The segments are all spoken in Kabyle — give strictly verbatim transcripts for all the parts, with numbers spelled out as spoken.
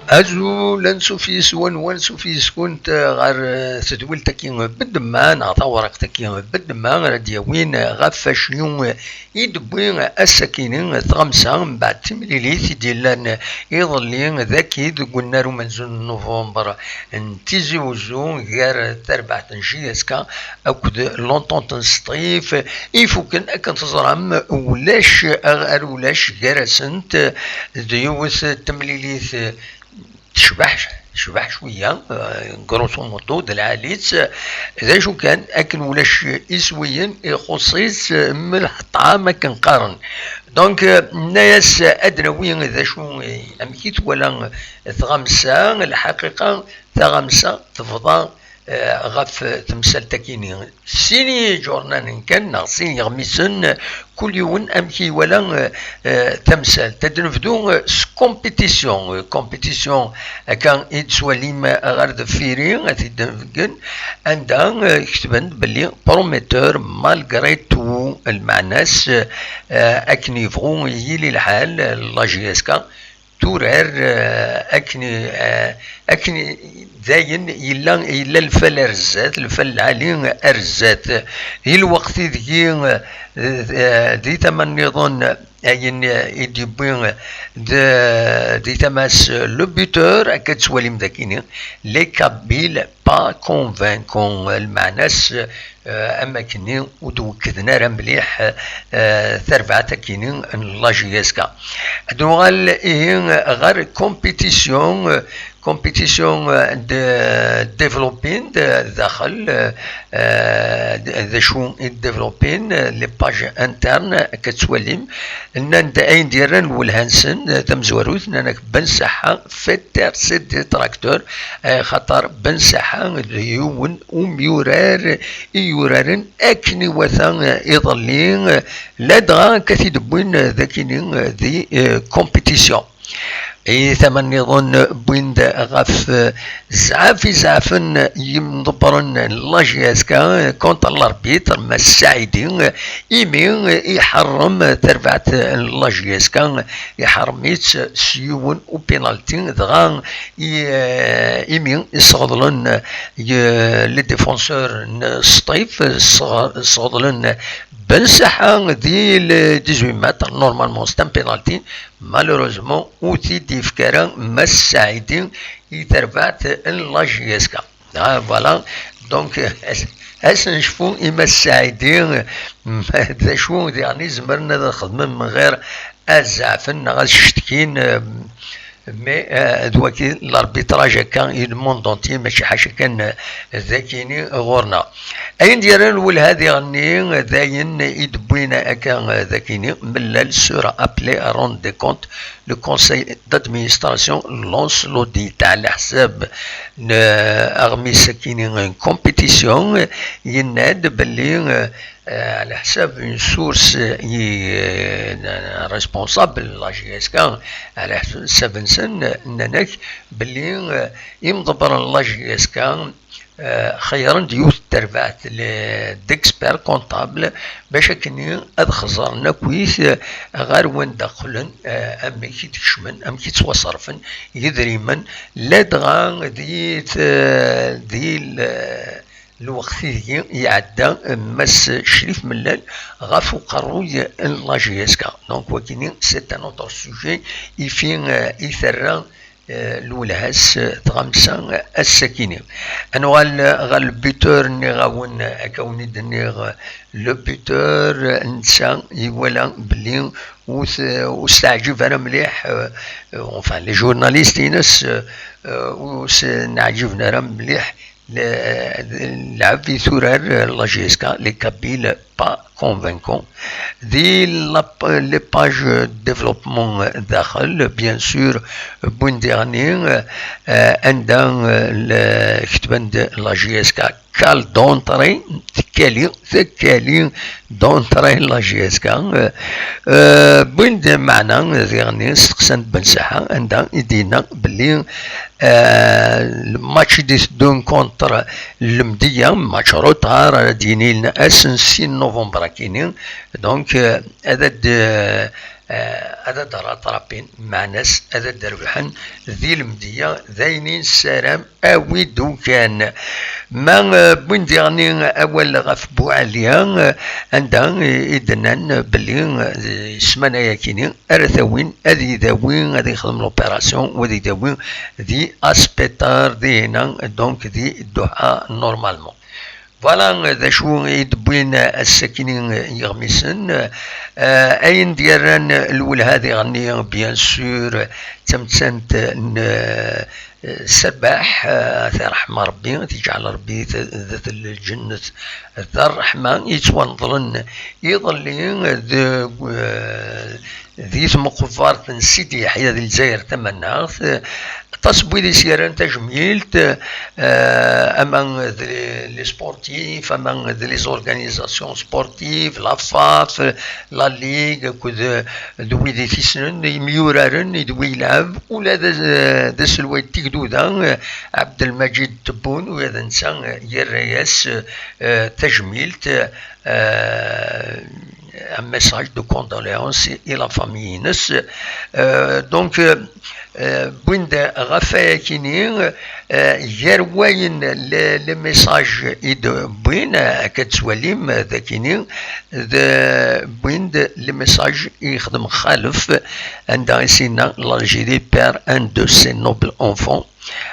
Azul, ansuf yes-wen, wansuf yes-kunt ɣer, eh, tedwilt-agi n Bedemma, neɣ tawraqt-agi n Bedemma, ara d-yawin, eh, ɣef wacu, eh, i d-tewwi, eh, ass-akini, eh, tɣamsa, mbeɛd timlilit i d-yellan, eh, iḍelli, dagi deg unnar umenzu n Nuvember n Tizi Wezzu, gar, eh, tarbaɛt n J S K akked l'Entente n Sṭif, ifuken, akken teẓram, ulac, ar ulac gar-asent, d yiwet n temlilit tecbeḥ, tecbeḥ cwiya, eh, grosso modo, d lɛali-tt, d acu kan, akken ulac iswiyen, ixuṣ-itt, eh, mmelḥ ṭṭɛam, akken qqaren. Donc, eh, nenna-yas ad d-nawi d acu, eh, amek i twala tɣamsa, lḥaqiqa, taɣamsa tebḍa, eh, ɣef temsalt-akini. Sin iǧurnanen kan, neɣ sin yeɣmisen, kul yiwen amek i iwala, eh, eh, tamsalt. Ad nebdu, eh, s compétition. Eh, compétition, akka i d-swalim, eh, ɣer deffiri, ad t-id-nbeggen, anda, eh, ketben-d belli prometteur malgré tout, lmeɛna-s, eh, akken yebɣu yili lḥal, eh, la J S K, turar, eh, akken, eh, akken dayen yella, yella lfal ar zdat, lfal lɛali ar zdat. I lweqt ideg, eh, eh, di tama nniḍen, ayen, eh, i d-yewwi, eh, d-, di tama-s, eh, le buteur, akka tettwalim dakini, les Kabyles pas convaincants, lmeɛna-s, eh, am akkenni ur d-wekkden ara mliḥ, eh, tarbaɛt akini n la J S K. Ad nuɣal ihi ɣer compétition, eh, compétition, eh, de développing, eh, daxel, eh, eh, d d acu i d développing, eh, les pages internes, akka tettwalim, nnan-d ayen d-yerran lwelha-nsen, eh, tamezwarut, nnan-ak Ben Saḥa, faites taire ses détracteurs, eh, xaṭer Ben Saḥa d yiwen umyurar i yuraren akken iwata, eh, iḍelli, eh, ladɣa akka t-id-wwin, eh, d akini, eh, di, eh, compétition. I tama nniḍen wwin-d ɣef, eh, zɛaf i zeɛfen yimḍebbren n la J S K contre l'arbitre Mass Saɛidi, imi iḥeṛṛem tarbaɛt n la J S K, iḥeṛṛem-itt s yiwen u penalty, dɣa i, eh, imi sɣeḍlen, eh, les défenseurs n Sṭif, sɣ-, sɣeḍlen Ben Saḥa di le dix-huit mètres, normalement c'est un penalty, malheureusement ur t-id-yefki ara Mass Saɛidi i terbaɛt n la J S K. Ah, voilà. Donc, as-, ad s-necfu i Mass Saɛidi, d acu diɣen i zemren ad xedmen ɣer ad zeɛfen neɣ ad ccetkin, eh, mais, eh, d waki l'arbitrage akka i le monde entier, mačči ḥaca kan, eh, d akini ɣur-neɣ. Ayen d-yerran lwelha diɣenni, d ayen i d-wwin akka, eh, d akini, mellal sera appelé à rendre des comptes le conseil d'administration lance l'audit. Ɛla ḥsab n, eh, aɣmis akini n compétition, yenna-d belli, eh, eh, ɛla ḥsab une source, eh, i, eh, responsable n la J S K, ɛla ḥsab-nsen, nnan-ak belli, eh, imḍebbren n la J S K, eh, xeyyren-d yiwet n terbaɛt, le, d'experts comptables, bac akken ad xeẓren akkit, eh, ɣer wanda qqlen, eh, amek i d-kecmen, amek i ttwaṣerfen yidrimen, ladɣa di t-, di l-, lweqt ideg iɛedda Mass Crif Mellal ɣef uqerruy n la J S K. Donc, wagini, c'est un autre sujet, i fi, eh, i terra, eh, lwelha-s, eh, tɣamsa, eh, ass-akini. Ad nuɣal, eh, ɣer le buteur, nniɣ-awen, eh, akka wen-id-nniɣ, eh, le buteur, eh, netta iwala belli ur t-, ur s-teɛǧib ara mliḥ, eh, eh, enfin, les journalistes-ines, eh, eh, ur s-neɛǧiben ara mliḥ le-, lɛeb i turar, eh, la J S K, les Kabyles pas convaincants. Di la p-, les pages de développement daxel, bien sûr, wwin diɣenni, eh, anda, eh, le-, ketben-d la J S K, cale d'entrée, tkali, tkali d'entrée la J S K, eh, eh, wwin-d meɛna diɣenni, steqsan-d Ben Saḥa, anda i d-yenna belli, eh, le match i d-iteddun contre Lemdeyya, match retard, ara d-yini ass n sin novembre akini. Donc, euh, ad, ad, euh, Eh, ad ad-rattrapin, meɛna-s ad ad-rebḥen di lemdeyya, d ayen i nessaram, awi-d ukan. Ma, eh, wwin diɣen awal ɣef Buɛli, eh, anda i, i d-nnan belli, eh, ssmana-yakini ara t-awin, ad idawi, ad ixdem l'opération, u ad idawi di Aspetar, dihina, donc di Dduḥa, normalement. Voilà, d acu i d-wwin ass-akini yiɣmisen. Eh, ayen d-yerran lwelha diɣenni, bien sûr, d tamettant n, eh, Serbaḥ, eh, ad t-iṛḥem Ṛebbi, ad t-iǧɛel Ṛebbi t-, dat lǧennet d ṛṛeḥma, yettwanḍlen iḍelli deg, eh, di tmeqbert n Sidi Yeḥya di Lezzayer Tamaneɣt. Aṭas n wid i s-yerran tajmilt, eh, ama d les, les sportifs, ama d les organisations sportives, la FAF, la Ligue, akked, eh, d wid i t-issnen, imyuraren i d wi yelɛeb, ula d, eh, d aselway n Tigduda, eh, Abdelmajid Tebboune, ula d netta, eh, yerra-yas, eh, tajmilt, eh, un message de condoléances i la famille-ines. Euh, donc, euh, euh, wwin-d ɣef wayakini, euh, gar wayen le, le message i d-wwin, euh, akka tettwalim, euh, dakini, d, wwin-d le message i yexdem Xalef, anda i s-yenna: l'Algérie perd un de ses nobles enfants.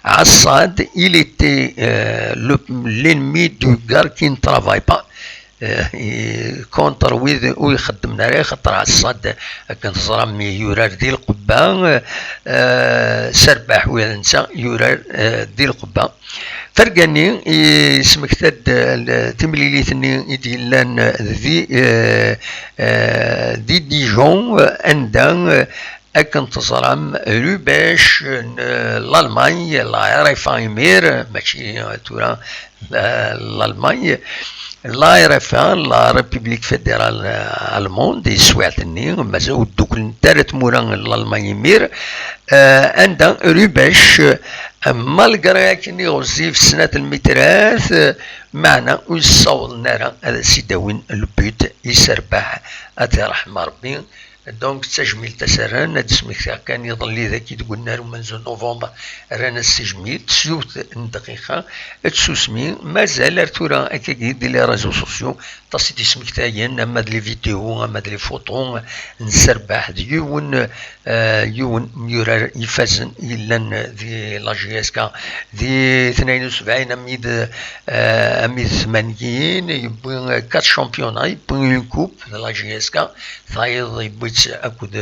Assad, il était, euh, le, l'ennemi du gars qui ne travaille pas. Eh, i-, contre wid ur ixeddmen ara, axaṭer Assad, akken teẓram, yurar di lqebba, eh, Serbaḥ ula d netta yurar, eh, di lqebba. Fergani yesmekta-d, eh, l-, timlilit-nni i d-yellan di, eh, eh, di Dijon, eh, anda, eh, akken teẓram, Rubac n Lalman, la R F A imir, mačči tura la, Lalman, la R F A, la République Fédérale Allemande, i teswiɛt-nni, mazal ur dduklent ara tmura n Lalman imir, eh, anda Rubac, eh, malgré akken i ɣezzif snat lmitrat, eh, meɛna ur yessawḍen ara ad as-id-awin le but i Serbaḥ, ad t-iṛḥem Ṛebbi. Donc, d tajmilt as-rran, ad d-smektiɣ kan iḍelli dagi deg unnar umenzu n novembre, rran-as tajmilt s yiwet n dqiqa n tsusmi, mazal ar tura akkagi di les réseaux sociaux, aṭas i d-ismektayen, ama d les vidéos, ama d les photos n Serbaḥ, d yiwen, eh, yiwen n yurar ifazen yellan di la J S K, di tnayen u sebɛin, ami d, eh, ami d tmanyin, yewwi quatre championnats, yewwi une coupe de la J S K, tayeḍ yewwi-tt akked,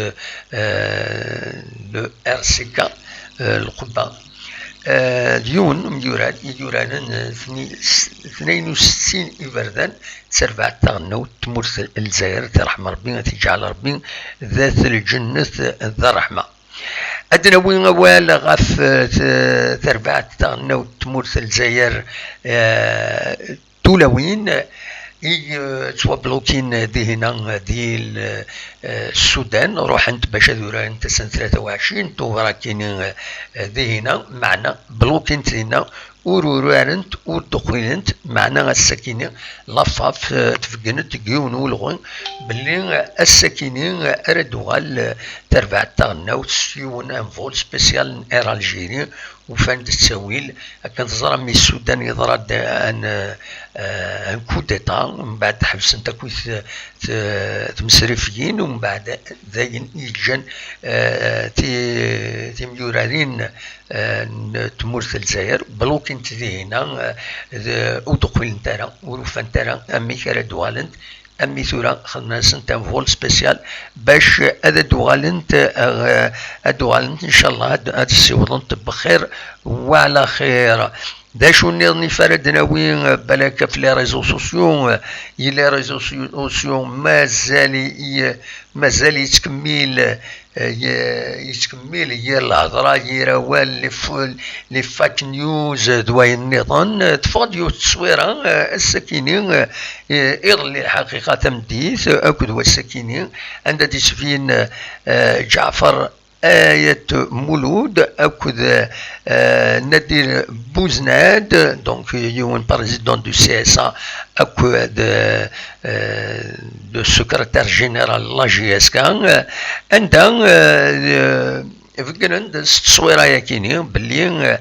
eh, le R C K, eh, lqebba. Eh, d yiwen n umyurar i yuraren, eh, tni-, s-, tnayen u settin iberdan, d tarbaɛt taɣelnawt n tmurt n Lezzayer, ad t-iṛḥem Ṛebbi, ad t-iǧɛel Ṛebbi d at lǧennet d ṛṛeḥma. Ad d-nawi awal ɣef, eh, t-, tarbaɛt taɣelnawt n tmurt n Lezzayer, eh, tulawin i, eh, ttwablukin dihina di l-, eh, Sudan, ruḥent bac ad urarent ass n tlata u ɛecrin tuber akkini, eh, dihina, meɛna blukint dinna, ur urarent, ur d-uqilent, meɛna ass-akini la FAF, eh, tbeggen-d deg yiwen n ulɣu belli, eh, ass-akini, eh, ara d-tuɣal, eh, tarbaɛt taɣelnawt s yiwen un vol spécial n Air Algérie, ufan-d ttawil. Akken teẓram, i Sudan yeḍra-d un, eh, un coup d'État, mbeɛd ḥebsent akk t-, t-, tmesrifyin, u mbeɛd d ayen i yeǧǧan, eh, ti-, timyurarin, eh, n tmurt n Lezzayer, blukint dihina, eh, d-, ur d-uqilent ara, ur ufant ara amek ara d-uɣalent, ami tura xedmen-asent un vol spécial bac ad d-uɣalent, eh, ad d-uɣalent, ncallah, ad, ad ssiwḍent bxir wa ɛla xir. D acu nniḍen i ara d-nawi, eh, balak ɣef les réseaux sociaux, eh, i les réseaux sociaux mazal i, mazal yettkemmil, eh, ye-, yettkemmil yir lhedra, yir awal, les f-, les fake news, eh, d wayen nniḍen. Eh, teffeɣ-d yiwet n tteswira, eh, ass-akini, eh, eh, iḍelli lḥaqiqa tameddit, eh, akked wass-akini, anda d-isbin, eh, eh, Ǧaɛfer Ayat Mulud akked, euh, Nadir Bouznad, donc yiwen président du C S A, akked, euh, le secrétaire général de la J S K, euh, anda, euh, euh, beggnen-d s tteswira-yakini belli, euh,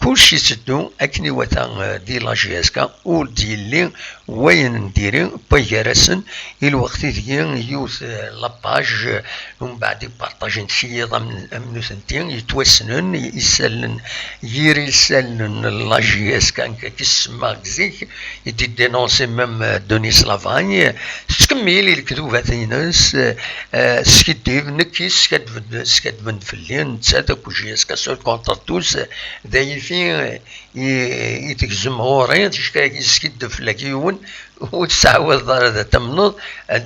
kullec yetteddu akken iwata, euh, di la J S K, ur d-yelli wayen n diri n wagar-asen, i lweqt ideg yiwet, euh, la page, euh, umbeɛd iparṭajen tiyiḍ am, am nutenti, yettwassnen, isallen, yir isallen n la J S K, akka i s-semmaɣ deg zik, i d-idénoncer même, euh, Denis Lavagne. Tettkemmil i lekdubat-ines, euh, euh, teskiddib, nekk i skaddben, skaddben fell-i, nettat akked J S K sur contre tous, d ayt-i, euh, i, i tegzem ɣur-i, ticki yeskiddeb fell-ak yiwen, ur tettɛawadeḍ ara ad tamneḍ.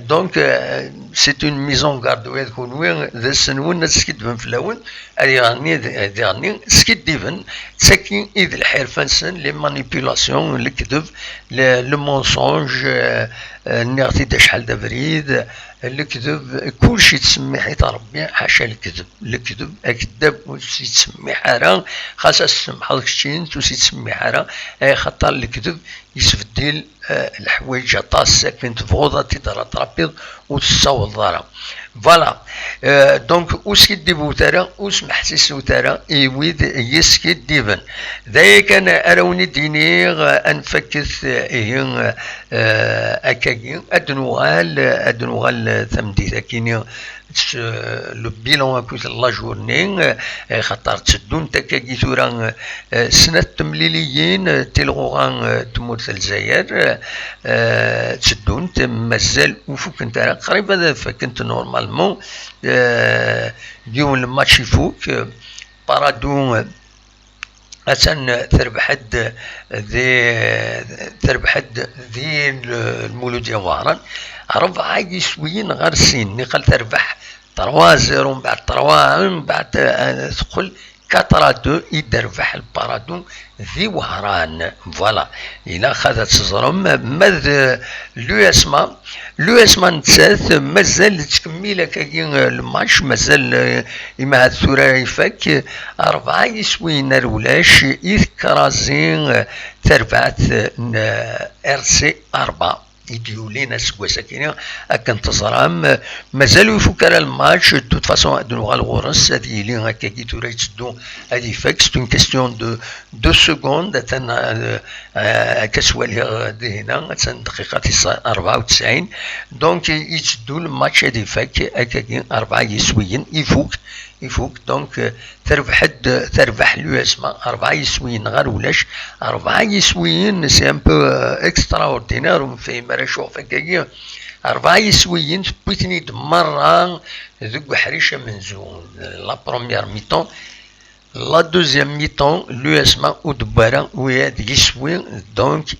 Donc, euh, c'est une mise en garde, ula d kunwi, d ass-nwen ad skiddben fell-awen, ad iɣenni, ad iɣenni, skiddiben, d tagi i d lḥirfa-nsen, les manipulations, lekdeb, le, le mensonge, euh, euh, nniɣ-t-id acḥal d abrid, lekdeb, kullec yettsemmiḥ-it Ṛebbi, ḥaca lekdeb. Lekdeb, akeddab ur s-yettsemmiḥ ara, xas ad s-tsemḥeḍ keččini, ur s-yettsemmiḥ ara, axaṭer lekdeb yesbeddil, euh, leḥwayeǧ aṭas, akken tebɣuḍ ad t-id-rattrapiḍ ur tessawḍeḍ ara. Voilà. Euh, donc, ur skiddibut ara, ur smeḥsiset ara i wid yeskiddiben. D aya kan ara wen-id-iniɣ, euh, ad nfakket, euh, ihi, euh, akkagi, ad nuɣal, ad nuɣal tameddit-akini, s-, le bilan akked la journée, eh, xaṭer tteddunt akkagi tura, eh, snat temliliyin, eh, tilɣuɣa, eh, tmurt n Lezzayer, eh, tteddunt, mazal ur fukkent ara, qrib ad fakkent normalement, eh, yiwen lmatch ifuk, eh, Paradou, eh, Attan terbeḥ-d di, terbeḥ-d di Lmuludya Wehran, rebɛa yiswiyen ɣer sin. Niqal terbeḥ trois zéro, mbeɛd trois un, mbeɛd, eh, teqqel quatre à deux i d-terbeḥ Lparadou di Wehran. Voilà. Ilaq ad teẓrem ma d l'U S M A, l'U S M A nettat mazal tettkemmil akkagi, eh, lmatch, mazal, eh, imahad tura ifak, eh, rebɛa yiswiyen ar ulac i tekrazi, eh, terbaɛt n, eh, R C rebɛa i d-yulin aseggas-akini, akken teẓram, eh, mazal ur ifuk ara lmatch, de toute façon ad nuɣal ɣur-s, ad yili akkagi tura yetteddu ad ifak, c'est une question de deux secondes, atan, euh, euh, akka ttwaliɣ dihina, atan dqiqa tis rebɛa u tesɛin. Donc, yetteddu lmatch ad ifak, akkagi, rebɛa yiswiyen, ifuk, ifuk. Donc, euh, terbeḥ-d, terbeḥ l'U S M A, rebɛa yiswiyen ɣer ulac, rebɛa yiswiyen, c'est un peu, euh, extraordinaire, ur nefhim ara acuɣef akkagi, rebɛa yiswiyen, tewwi-ten-id merra deg uḥric amenzu, la première mi-temps. La deuxième mi-temps, l'U S M A ur d-tewwi ara ula d yiswi, donc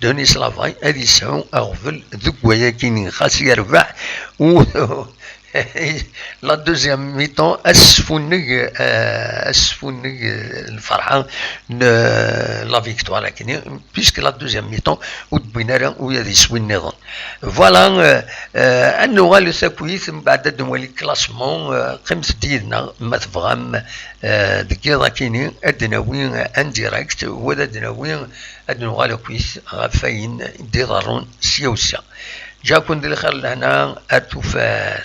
Denis Lavagne ad yesɛu aɣbel deg wayagi-nni, xas yerbeḥ. U la deuxième mi-temps, asfunnig, euh, asfunnig, euh, lferḥa n, euh, la victoire akini, puisque la deuxième mi-temps ur d-wwin ara ula d yiswi nniḍen. Voilà, euh, euh, ad nuɣal i takuyt, mbeɛd ad nwali classement, euh, qqimet-d yid-neɣ ma tebɣam, euh, deg yiḍ akini ad d-nawi, euh, en direct, wala ad d-nawi, ad nuɣal akkit ɣef wayen d-iḍerrun sya u sya. Ǧǧaken di lxir lehna, ar tufat.